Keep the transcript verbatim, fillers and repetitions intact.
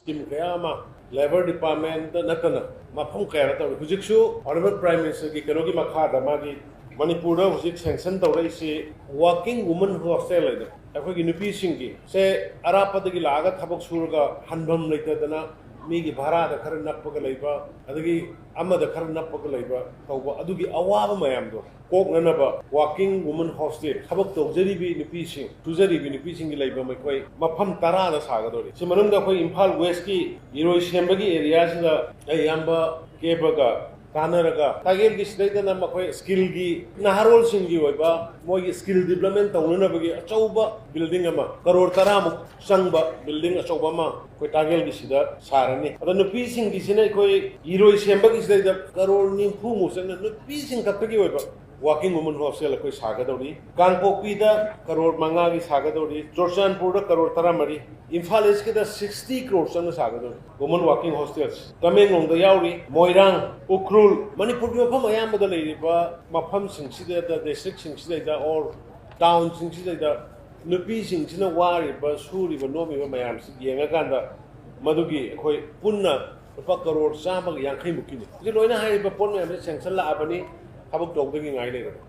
Scheme ꯀꯌꯥ ꯑꯃ labour department ꯅꯠꯇꯅ ꯃꯐꯝ ꯀꯌꯥꯗ ꯇꯧꯔꯤ꯫ ꯍꯧꯖꯤꯛꯁꯨ ꯑꯣꯅꯔꯦꯕꯜ ꯄ꯭ꯔꯥꯏꯝ ꯃꯤꯅꯤꯁꯇꯔꯒꯤ ꯀꯩꯅꯣꯒꯤ ꯃꯈꯥꯗ ꯃꯥꯒꯤ ꯃꯅꯤꯄꯨꯔꯗ ꯍꯧꯖꯤꯛ ꯁꯦꯡꯁꯟ ꯇꯧꯔꯛꯏꯁꯤ ꯋꯥꯔꯀꯤꯡ ꯋꯨꯃꯟ ꯍꯣꯁꯇꯦꯜ ꯍꯥꯏꯅ ꯑꯩꯈꯣꯏꯒꯤ ꯅꯨꯄꯤꯁꯤꯡꯒꯤ ꯁꯦ ꯑꯔꯥꯞꯄꯗꯒꯤ ꯂꯥꯛꯑꯒ ꯊꯕꯛ ꯁꯨꯔꯒ ꯍꯟꯐꯝ ꯂꯩꯇꯗꯅ ꯃꯤꯒꯤ ꯚꯔꯥꯗ ꯈꯔ ꯅꯞꯄꯒ ꯂꯩꯕ, ꯑꯗꯒꯤ ꯑꯃꯗ ꯈꯔ ꯅꯞꯄꯒ ꯂꯩꯕ ꯇꯧꯕ, ꯑꯗꯨꯒꯤ ꯑꯋꯥꯕ ꯃꯌꯥꯝꯗꯣ ꯀꯣꯛꯅꯅꯕ ꯋꯥꯔꯀꯤꯡ ꯋꯨꯃꯟ ꯍꯣꯁꯇꯦꯜ, ꯊꯕꯛ ꯇꯧꯖꯔꯤꯕꯤ ꯅꯨꯄꯤꯁꯤꯡ, ꯁꯨꯖꯔꯤꯕꯤ ꯅꯨꯄꯤꯁꯤꯡꯒꯤ ꯂꯩꯐꯝ ꯑꯩꯈꯣꯏ ꯃꯐꯝ ꯇꯔꯥꯗ ꯁꯥꯒꯗꯧꯔꯤ꯫ ꯁꯤ ꯃꯅꯨꯡꯗ ꯑꯩꯈꯣꯏ ꯏꯝꯐꯥꯜ ꯋꯦꯁꯀꯤ ꯏꯔꯣꯏꯁꯦꯝꯕꯒꯤ ꯑꯦꯔꯤꯌꯥꯁꯤꯗ ꯑꯩ ꯏꯌꯥꯝꯕ ꯀꯦꯕꯒ ꯇꯥꯟꯅꯔꯒ ꯇꯥꯒꯦꯜꯒꯤ ꯁꯤꯗꯩꯗꯅ ꯃꯈꯣꯏ ꯁ꯭ꯀꯤꯜꯒꯤ, ꯅꯍꯥꯔꯣꯜꯁꯤꯡꯒꯤ ꯑꯣꯏꯕ ꯃꯣꯏꯒꯤ ꯁ꯭ꯀꯤꯜ ꯗꯤꯕꯂꯞꯃꯦꯟ ꯇꯧꯅꯅꯕꯒꯤ ꯑꯆꯧꯕ ꯕꯤꯜꯗꯤꯡ ꯑꯃ, ꯀꯔꯣꯔ ꯇꯔꯥꯃꯨꯛ ꯆꯪꯕ ꯕꯤꯜꯗꯤꯡ ꯑꯆꯧꯕ ꯑꯃ ꯑꯩꯈꯣꯏ ꯇꯥꯒꯦꯜꯒꯤꯁꯤꯗ ꯁꯥꯔꯅꯤ꯫ ꯑꯗ ꯅꯨꯄꯤꯁꯤꯡꯒꯤꯁꯤꯅ ꯑꯩꯈꯣꯏ ꯏꯔꯣꯏ ꯁꯦꯝꯕꯒꯤꯁꯤꯗꯩꯗ ꯀꯔꯣꯔ ꯅꯤꯐꯨꯃꯨꯛ ꯆꯪꯅ ꯅꯨꯄꯤꯁꯤꯡ ꯈꯛꯇꯒꯤ ꯑꯣꯏꯕ ꯋꯥꯔꯀꯤꯡ ꯋꯨꯃꯟ ꯍꯣꯁꯇꯦꯜ ꯑꯩꯈꯣꯏ ꯁꯥꯒꯗꯧꯔꯤ꯫ ꯀꯥꯡꯄꯣꯛꯄꯤꯗ ꯀꯔꯣꯔ ꯃꯉꯥꯒꯤ ꯁꯥꯒꯗꯧꯔꯤ, ꯆꯨꯔꯆꯥꯟꯄꯨꯔꯗ ꯀꯔꯣꯔ ꯇꯔꯥꯃꯔꯤ, ꯏꯝꯐꯥꯜ ꯏꯁꯀꯤꯗ ꯁꯤꯛꯁꯇꯤ ꯀ꯭ꯔꯣꯔ ꯆꯪꯅ ꯁꯥꯒꯗꯧꯔꯤ꯫ ꯋꯨꯃꯟ ꯋꯥꯔꯀꯤꯡ ꯍꯣꯁꯇꯦꯜꯁ ꯇꯃꯦꯡꯂꯣꯡꯗ ꯌꯥꯎꯔꯤ, ꯃꯣꯏꯔꯥꯡ, ꯎꯈ꯭ꯔꯨꯜ, ꯃꯅꯤꯄꯨꯔꯒꯤ ꯃꯐꯝ ꯑꯌꯥꯝꯕꯗ ꯂꯩꯔꯤꯕ ꯃꯐꯝꯁꯤꯡꯁꯤꯗꯩꯗ, ꯗꯤꯁꯇ꯭ꯔꯤꯛꯁꯤꯡꯁꯤꯗꯩꯗ ꯑꯣꯔ ꯇꯥꯎꯟꯁꯤꯡꯁꯤꯗꯩꯗ ꯅꯨꯄꯤꯁꯤꯡꯁꯤꯅ ꯋꯥꯔꯤꯕ, ꯁꯨꯔꯤꯕ, ꯅꯣꯝꯃꯤꯕ ꯃꯌꯥꯝꯁꯤ ꯌꯦꯡꯉꯀꯥꯟꯗ ꯃꯗꯨꯒꯤ ꯑꯩꯈꯣꯏ ꯄꯨꯟꯅ ꯂꯨꯄꯥ ꯀꯔꯣꯔ ꯆꯥꯝꯃꯒ ꯌꯥꯡꯈꯩꯃꯨꯛꯀꯤꯅꯤ꯫ ꯍꯧꯖꯤꯛ ꯂꯣꯏꯅ ꯍꯥꯏꯔꯤꯕ ꯄꯣꯠ ꯃꯌꯥꯝꯁꯦ ꯁꯦꯡꯁꯟ ꯂꯥꯛꯑꯕꯅꯤ, ꯊꯕꯛ ꯇꯧꯕꯗꯒꯤ ꯉꯥꯏ ꯂꯩꯔꯕꯅꯤ꯫